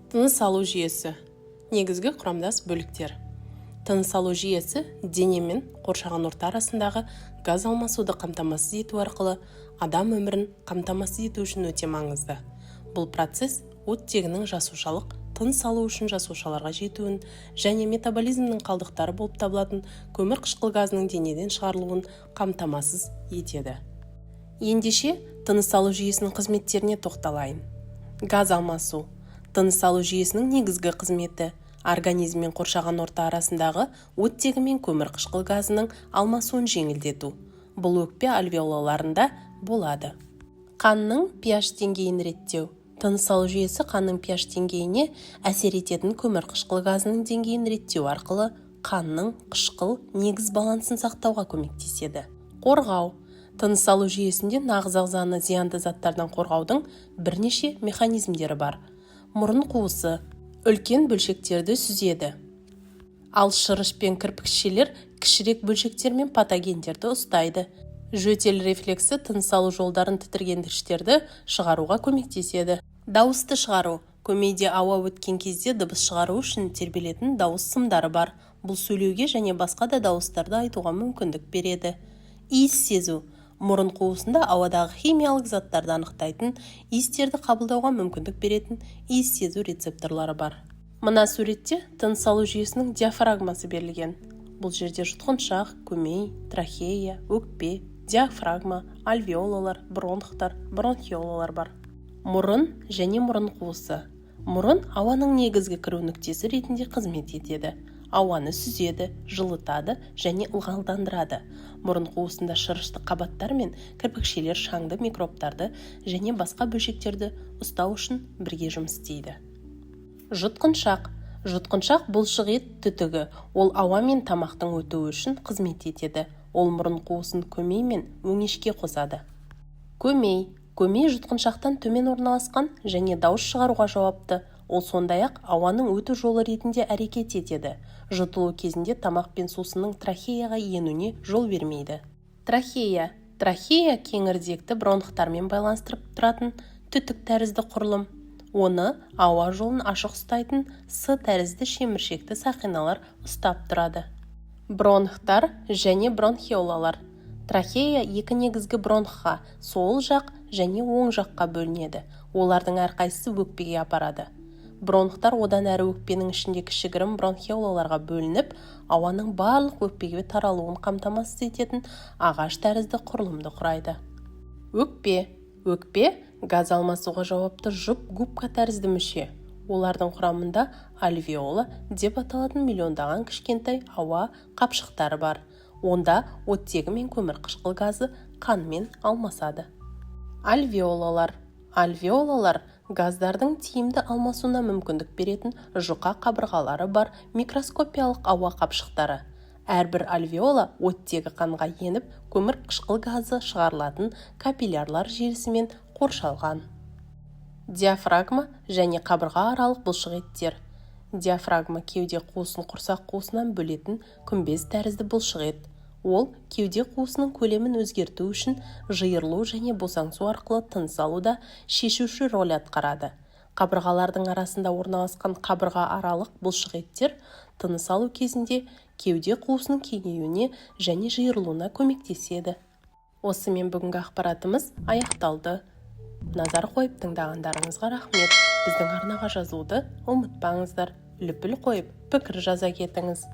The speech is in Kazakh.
Тыныс алу жүйесі. Негізгі құрамдас бөліктер. Тыныс алу жүйесі дене мен қоршаған орта арасындағы газ алмасуды қамтамасыз ету арқылы адам өмірін қамтамасыз ету үшін өте маңызды. Бұл процесс оттегінің жасушалық тыныс алу үшін жасушаларға жетуін және метаболизмнің қалдықтары болып табылатын көмірқышқыл газының денеден шығарылуын қамтамасыз етеді. Ендеше, тыныс алу жүйесінің қызметтеріне тоқталайын. Газ алмасу. Тыныс алу жүйесінің негізгі қызметі – организм мен қоршаған орта арасындағы оттегі мен көмірқышқыл газының алмасуын жеңілдету. Бұл өкпе альвеолаларында болады. Қанның pH деңгейін реттеу. Тыныс алу жүйесі қанның pH деңгейіне әсер ететін көмірқышқыл газының деңгейін реттеу арқылы қанның қышқыл негіз балансын сақтауға көмектеседі. Қорғау. Тыныс алу жүйесінде нағыз ағзаны зиянды заттардан қорғаудың бірнеше механизмдері бар. Мұрын қуысы үлкен бөлшектерді сүзеді, ал шырыш пен кірпікшелер кішірек бөлшектер мен патогендерді ұстайды. Жөтел рефлексі тыныс алу жолдарын тітіркендіргіштерді шығаруға көмектеседі. Дауысты шығару. Көмейде ауа өткен кезде дыбыс шығару үшін тербелетін дауыс сымдары бар. Бұл сөйлеуге және басқа да дауыстарды айтуға мүмкіндік береді. Иіс сезу. Мұрын қуысында ауадағы химиялық заттарды анықтайтын, иістерді қабылдауға мүмкіндік беретін иіс сезу рецепторлары бар. Мына суретте тыныс алу жүйесінің диафрагмасы берілген. Бұл жерде жұтқыншақ, көмей, трахея, өкпе, диафрагма, альвеолалар, бронхтар, бронхиолалар бар. Мұрын және мұрын қуысы. Мұрын ауаның негізгі кіру нүктесі ретінде қызмет етеді. Ауаны сүзеді, жылытады және ылғалдандырады. Мұрын қуысында шырышты қабаттар мен кірпікшелер шаңды, микробтарды және басқа бөлшектерді ұстау үшін бірге жұмыс істейді. Жұтқыншақ. Жұтқыншақ – бұлшық ет түтігі. Ол ауа мен тамақтың өтуі үшін қызмет етеді. Ол мұрын қуысын көмей мен өңешке қосады. Көмей. Көмей жұтқыншақтан төмен орналасқан және дауыс шығаруға жауапты. Ол сондай-ақ ауаның өту жолы ретінде әрекет етеді, жұтылу кезінде тамақ пен сусынның трахеяға енуіне жол бермейді. Трахея. Трахея – кеңірдекті бронхтармен байланыстырып тұратын түтік тәрізді құрылым. Оны ауа жолын ашық ұстайтын С тәрізді шеміршекті сақиналар ұстап тұрады. Бронхтар және бронхиолалар. Трахея екі негізгі бронхқа – сол жақ және оң жаққа бөлінеді. Олардың әрқайсысы өкпеге апарады. Бронхтар одан әрі өкпенің ішінде кішігірім бронхиолаларға бөлініп, ауаның барлық өкпеге таралуын қамтамасыз ететін ағаш тәрізді құрылымды құрайды. Өкпе. Өкпе – газ алмасуға жауапты жұп губка тәрізді мүше. Олардың құрамында альвеола деп аталатын миллиондаған кішкентай ауа қапшықтары бар. Онда оттегі мен көмірқышқыл газы қанмен алмасады. Альвеолалар. Альвеолалар – газдардың тиімді алмасуына мүмкіндік беретін жұқа қабырғалары бар микроскопиялық ауа қапшықтары. Әрбір альвеола оттегі қанға еніп, көмірқышқыл газы шығарылатын капиллярлар желісімен қоршалған. Диафрагма және қабырға аралық бұлшық еттер. Диафрагма – кеуде қуысын құрсақ қуысынан бөлетін күмбез тәрізді бұлшық ет. Ол кеуде қуысының көлемін өзгерту үшін жиырылу және босаңсу арқылы тыныс алуда шешуші роль атқарады. Қабырғалардың арасында орналасқан қабырға аралық бұлшық еттер тыныс алу кезінде кеуде қуысының кеңеюіне және жиырылуына көмектеседі. Осымен бүгінгі ақпаратымыз аяқталды. Назар қойып тыңдағандарыңызға рахмет. Біздің арнаға жазылуды ұмытпаңыздар. Лүпіл қойып, пікір жаза кетіңіз.